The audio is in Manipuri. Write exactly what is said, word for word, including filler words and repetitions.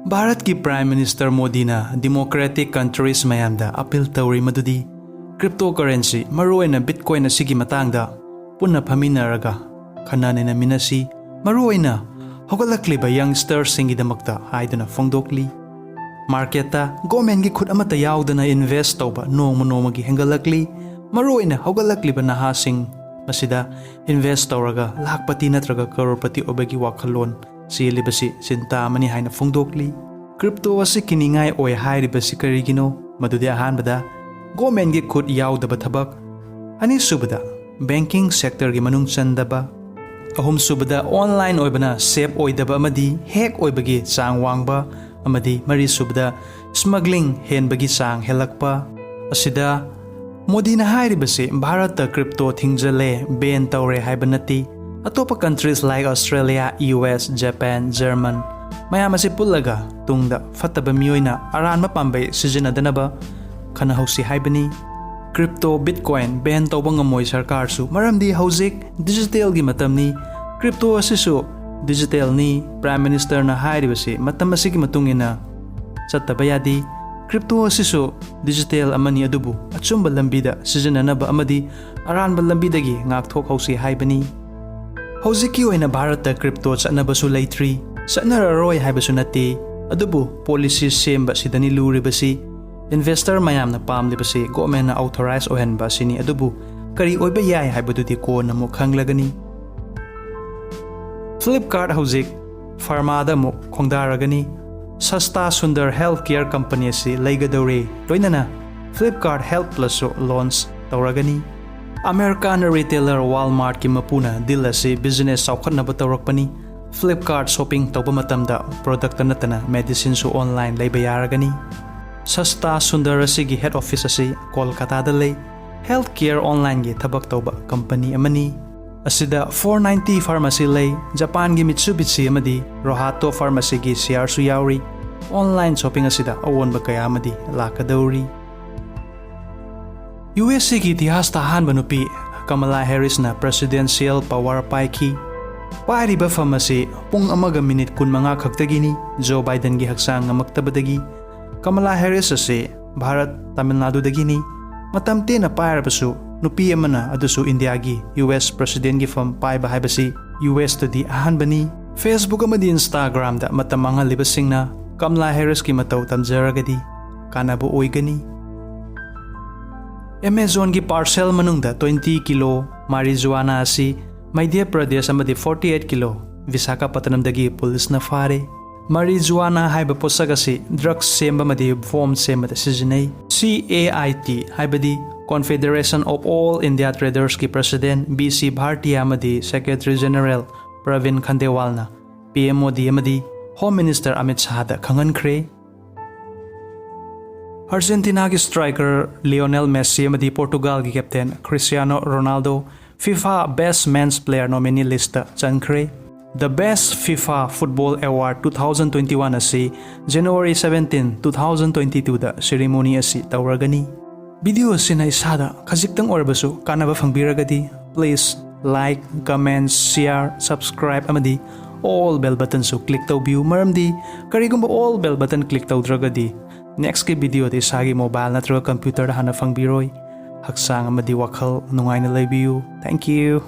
ꯚꯥꯔꯠꯀꯤ Prime Minister ꯃꯣꯗꯤꯅ democratic countries ꯃꯌꯥꯝꯗ appeal ꯇꯧꯔꯤ ꯃꯗꯨꯗꯤ cryptocurrency, ꯃꯔꯨꯑꯣꯏꯅ Bitcoin ꯑꯁꯤꯒꯤ ꯃꯇꯥꯡꯗ ꯄꯨꯟꯅ ꯐꯝꯃꯤꯟꯅꯔꯒ ꯈꯟꯅ ꯅꯩꯅꯃꯤꯟꯅꯁꯤ, ꯃꯔꯨꯑꯣꯏꯅ ꯍꯧꯒꯠꯂꯛꯂꯤꯕ youngsterꯁꯤꯡꯒꯤꯗꯃꯛꯇ ꯍꯥꯏꯗꯨꯅ ꯐꯣꯡꯗꯣꯛꯂꯤ꯫ Marketꯇ governmentꯀꯤ ꯈꯨꯠ ꯑꯃꯠꯇ ꯌꯥꯎꯗꯅ invest ꯇꯧꯕ ꯅꯣꯡꯃ ꯅꯣꯡꯃꯒꯤ ꯍꯦꯟꯒꯠꯂꯛꯂꯤ꯫ ꯃꯔꯨꯑꯣꯏꯅ ꯍꯧꯒꯠꯂꯛꯂꯤꯕ ꯅꯍꯥꯁꯤꯡ ꯃꯁꯤꯗ invest ꯇꯧꯔꯒ ꯂꯥꯈꯄꯇꯤ ꯅꯠꯇ꯭ꯔꯒ ꯀꯔꯣꯔꯄꯇꯤ ꯑꯣꯏꯕꯒꯤ ꯋꯥꯈꯜꯂꯣꯟ ꯆꯦꯜꯂꯤꯕꯁꯤ ꯆꯤꯟꯇꯥ ꯑꯃꯅꯤ ꯍꯥꯏꯅ ꯐꯣꯡꯗꯣꯛꯂꯤ꯫ Crypto ꯑꯁꯤ ꯀꯤꯅꯤꯡꯉꯥꯏ ꯑꯣꯏ ꯍꯥꯏꯔꯤꯕꯁꯤ ꯀꯔꯤꯒꯤꯅꯣ? ꯃꯗꯨꯗꯤ ꯑꯍꯥꯟꯕꯗ, governmentꯀꯤ ꯈꯨꯠ ꯌꯥꯎꯗꯕ ꯊꯕꯛ, ꯑꯅꯤꯁꯨꯕꯗ, banking sectorꯒꯤ ꯃꯅꯨꯡ ꯆꯟꯗꯕ, ꯑꯍꯨꯝꯁꯨꯕꯗ, online ꯑꯣꯏꯕꯅ safe ꯑꯣꯏꯗꯕ ꯑꯃꯗꯤ hack ꯑꯣꯏꯕꯒꯤ ꯆꯥꯡ ꯋꯥꯡꯕ, ꯑꯃꯗꯤ ꯃꯔꯤꯁꯨꯕꯗ, smuggling ꯍꯦꯟꯕꯒꯤ ꯆꯥꯡ ꯍꯦꯜꯂꯛꯄ꯫ ꯑꯁꯤꯗ ꯃꯣꯗꯤꯅ ꯍꯥꯏꯔꯤꯕꯁꯤ ꯚꯥꯔꯠꯇ crypto ꯊꯤꯡꯖꯤꯜꯂꯦ, ban ꯇꯧꯔꯦ ꯍꯥꯏꯕ ꯅꯠꯇꯦ꯫ ꯑꯇꯣꯞꯄ countries like Australia, U S, Japan, German ꯃꯌꯥꯝ ꯑꯁꯤ ꯄꯨꯜꯂꯒ ꯇꯨꯡꯗ ꯐꯠꯇꯕ ꯃꯤꯑꯣꯏꯅ ꯑꯔꯥꯟꯕ ꯄꯥꯝꯕꯩ ꯁꯤꯖꯤꯟꯅꯗꯅꯕ ꯈꯟꯅꯍꯧꯁꯤ ꯍꯥꯏꯕꯅꯤ꯫ Crypto, Bitcoin ban ꯇꯧꯕ ꯉꯝꯃꯣꯏ ꯁꯔꯀꯥꯔꯁꯨ, ꯃꯔꯝꯗꯤ ꯍꯧꯖꯤꯛ digitalꯒꯤ ꯃꯇꯝꯅꯤ꯫ Crypto ꯑꯁꯤꯁꯨ digitalꯅꯤ꯫ Prime Ministerꯅ ꯍꯥꯏꯔꯤꯕꯁꯤ ꯃꯇꯝ ꯑꯁꯤꯒꯤ ꯃꯇꯨꯡ ꯏꯟꯅ ꯆꯠꯇꯕ ꯌꯥꯗꯦ꯫ Crypto ꯑꯁꯤꯁꯨ digital ꯑꯃꯅꯤ, ꯑꯗꯨꯕꯨ ꯑꯆꯨꯝꯕ ꯂꯝꯕꯤꯗ ꯁꯤꯖꯤꯟꯅꯅꯕ ꯑꯃꯗꯤ ꯑꯔꯥꯟꯕ ꯂꯝꯕꯤꯗꯒꯤ ꯉꯥꯛꯊꯣꯛꯍꯧꯁꯤ ꯍꯥꯏꯕꯅꯤ꯫ ꯍꯧꯖꯤꯛꯀꯤ ꯑꯣꯏꯅ ꯚꯥꯔꯠꯇ crypto ꯆꯠꯅꯕꯁꯨ ꯂꯩꯇ꯭ꯔꯤ, ꯆꯠꯅꯔꯔꯣꯏ ꯍꯥꯏꯕꯁꯨ ꯅꯠꯇꯦ, ꯑꯗꯨꯕꯨ policy ꯁꯦꯝꯕ ꯁꯤꯗꯅꯤ ꯂꯨꯔꯤꯕꯁꯤ꯫ Investor ꯃꯌꯥꯝꯅ ꯄꯥꯝꯂꯤꯕꯁꯤ governmentꯅ authorize ꯑꯣꯏꯍꯟꯕ ꯑꯁꯤꯅꯤ, ꯑꯗꯨꯕꯨ ꯀꯔꯤ ꯑꯣꯏꯕ ꯌꯥꯏ ꯍꯥꯏꯕꯗꯨꯗꯤ ꯀꯣꯟꯅ ꯑꯃꯨꯛ ꯈꯪꯂꯒꯅꯤ꯫ Flipkart ꯍꯧꯖꯤꯛ pharmaꯗ ꯑꯃꯨꯛ ꯈꯣꯡꯗꯥꯔꯒꯅꯤ꯫ Sasta Sundar Healthcare Company ꯑꯁꯤ ꯂꯩꯒꯗꯧꯔꯦ, ꯂꯣꯏꯅꯅ Flipkart Health Plusꯁꯨ launch ꯇꯧꯔꯒꯅꯤ꯫ American retailer Walmartꯀꯤ ꯃꯄꯨꯅ deal ꯑꯁꯤ business ꯆꯥꯎꯈꯠꯅꯕ ꯇꯧꯔꯛꯄꯅꯤ꯫ Flipkart shopping ꯇꯧꯕ ꯃꯇꯝꯗ product ꯅꯠꯇꯅ medicineꯁꯨ online ꯂꯩꯕ ꯌꯥꯔꯒꯅꯤ꯫ Sasta Sundar ꯑꯁꯤꯒꯤ head office ꯑꯁꯤ ꯀꯣꯜꯀꯥꯇꯥꯗ ꯂꯩ꯫ Healthcare onlineꯒꯤ ꯊꯕꯛ ꯇꯧꯕ company ꯑꯃꯅꯤ꯫ ꯑꯁꯤꯗ four ninety pharmacy ꯂꯩ꯫ ꯖꯄꯥꯟꯒꯤ Mitsubishi ꯑꯃꯗꯤ Rohatto pharmacyꯒꯤ shareꯁꯨ ꯌꯥꯎꯔꯤ꯫ Online shopping ꯑꯁꯤꯗ ꯑꯑꯣꯟꯕ ꯀꯌꯥ ꯑꯃꯗꯤ ꯂꯥꯛꯀꯗꯧꯔꯤ꯫ USꯒꯤ ꯏꯇꯤꯍꯥꯁꯇ ꯑꯍꯥꯟꯕ ꯅꯨꯄꯤ ꯀꯃꯂꯥ ꯍꯦꯔꯤꯁꯅ presidential power ꯄꯥꯏꯈꯤ꯫ ꯄꯥꯏꯔꯤꯕ ꯐꯝ ꯑꯁꯤ ꯄꯨꯡ ꯑꯃꯒ ꯃꯤꯅꯤꯠ ꯀꯨꯟꯃꯉꯥ ꯈꯛꯇꯒꯤꯅꯤ꯫ ꯖꯣ ꯕꯥꯏꯗꯟꯒꯤ ꯍꯛꯆꯥꯡ ꯉꯝꯃꯛꯇꯕꯗꯒꯤ ꯀꯃꯂꯥ ꯍꯦꯔꯤꯁ ꯑꯁꯤ ꯚꯥꯔꯠ, ꯇꯥꯃꯤꯜ ꯅꯥꯗꯨꯗꯒꯤꯅꯤ꯫ ꯃꯇꯝ ꯇꯦꯟꯅ ꯄꯥꯏꯔꯕꯁꯨ ꯅꯨꯄꯤ ꯑꯃꯅ, ꯑꯗꯨꯁꯨ ꯏꯟꯗꯤꯌꯥꯒꯤ ꯌꯨ ꯑꯦꯁ ꯄ꯭ꯔꯁꯤꯗꯦꯟꯒꯤ ꯐꯝ ꯄꯥꯏꯕ ꯍꯥꯏꯕꯁꯤ ꯌꯨ ꯑꯦꯁꯇꯗꯤ ꯑꯍꯥꯟꯕꯅꯤ꯫ Facebook ꯑꯃꯗꯤ Instagramꯗ ꯃꯇꯝ ꯃꯥꯡꯍꯜꯂꯤꯕꯁꯤꯡꯅ ꯀꯃꯂꯥ ꯍꯦꯔꯤꯁꯀꯤ ꯃꯇꯧ ꯇꯝꯖꯔꯒꯗꯤ ꯀꯥꯟꯅꯕ ꯑꯣꯏꯒꯅꯤ꯫ ꯑꯦꯃꯦꯖꯣꯟꯒꯤ ꯄꯥꯔꯁꯦꯜ ꯃꯅꯨꯡꯗ twenty ꯀꯤꯂꯣ ꯃꯥꯔꯤꯖꯨꯋꯥꯅꯥ ꯑꯁꯤ ꯃꯙ꯭ꯌ ꯄ꯭ꯔꯗꯦꯁ ꯑꯃꯗꯤ forty eight ꯀꯤꯂꯣ ꯚꯤꯁꯥꯈꯥꯄꯠꯇꯅꯝꯗꯒꯤ ꯄꯨꯂꯤꯁꯅ ꯐꯥꯔꯦ꯫ ꯃꯥꯔꯤꯖꯨꯋꯥꯅꯥ ꯍꯥꯏꯕ ꯄꯣꯠꯁꯛ ꯑꯁꯤ ꯗ꯭ꯔꯒꯁ ꯁꯦꯝꯕ ꯑꯃꯗꯤ ꯐꯣꯝ ꯁꯦꯝꯕꯗ ꯁꯤꯖꯤꯟꯅꯩ꯫ C A I T ꯍꯥꯏꯕꯗꯤ Confederation of All India Tradersꯀꯤ ꯄ꯭ꯔꯁꯤꯗꯦꯟ ꯕꯤ ꯁꯤ ꯚꯥꯔꯇꯤꯌꯥ ꯑꯃꯗꯤ ꯁꯦꯀ꯭ꯔꯦꯇꯔꯤ ꯖꯦꯅꯔꯦꯜ ꯄ꯭ꯔꯕꯤꯟ ꯈꯟꯗꯦꯋꯥꯜꯅ ꯄꯤ ꯑꯦꯝ ꯃꯣꯗꯤ ꯑꯃꯗꯤ ꯍꯣꯝ ꯃꯤꯅꯤꯁꯇꯔ ꯑꯃꯤꯠ ꯁꯥꯍꯗ ꯈꯪꯍꯟꯈ꯭ꯔꯦ꯫ ꯑꯥꯔꯖꯦꯟꯇꯤꯅꯥꯒꯤ ꯁ꯭ꯇ꯭ꯔꯥꯏꯀꯔ ꯂꯤꯑꯣꯅꯦꯜ ꯃꯦꯁꯤ ꯑꯃꯗꯤ ꯄꯣꯔꯇꯨꯒꯥꯜꯒꯤ captain Cristiano Ronaldo FIFA Best Men's Player nominee listꯇ ꯆꯟꯈ꯭ꯔꯦ꯫ The Best FIFA Football Award two thousand twenty-one ꯑꯁꯤ January seventeen, two thousand twenty-twoꯗ ceremony ꯑꯁꯤ ꯇꯧꯔꯒꯅꯤ꯫ ꯚꯤꯗꯤꯑꯣ ꯑꯁꯤꯅ ꯏꯁꯥꯗ ꯈꯖꯤꯛꯇꯪ ꯑꯣꯏꯔꯕꯁꯨ ꯀꯥꯟꯅꯕ ꯐꯪꯕꯤꯔꯒꯗꯤ, please like, comment, share, subscribe ꯑꯃꯗꯤ all bell buttonꯁꯨ click ꯇꯧꯕꯤꯌꯨ꯫ ꯃꯔꯝꯗꯤ ꯀꯔꯤꯒꯨꯝꯕ all bell button click ꯇꯧꯗ꯭ꯔꯒꯗꯤ next ꯀꯤ ꯚꯤꯗꯤꯑꯣꯗ ꯏꯁꯥꯒꯤ mobile ꯅꯠꯇ꯭ꯔꯒ computerꯗ ꯍꯥꯟꯅ ꯐꯪꯕꯤꯔꯣꯏ꯫ ꯍꯛꯆꯥꯡ ꯑꯃꯗꯤ ꯋꯥꯈꯜ ꯅꯨꯡꯉꯥꯏꯅ ꯂꯩꯕꯤꯌꯨ꯫ Thank you꯫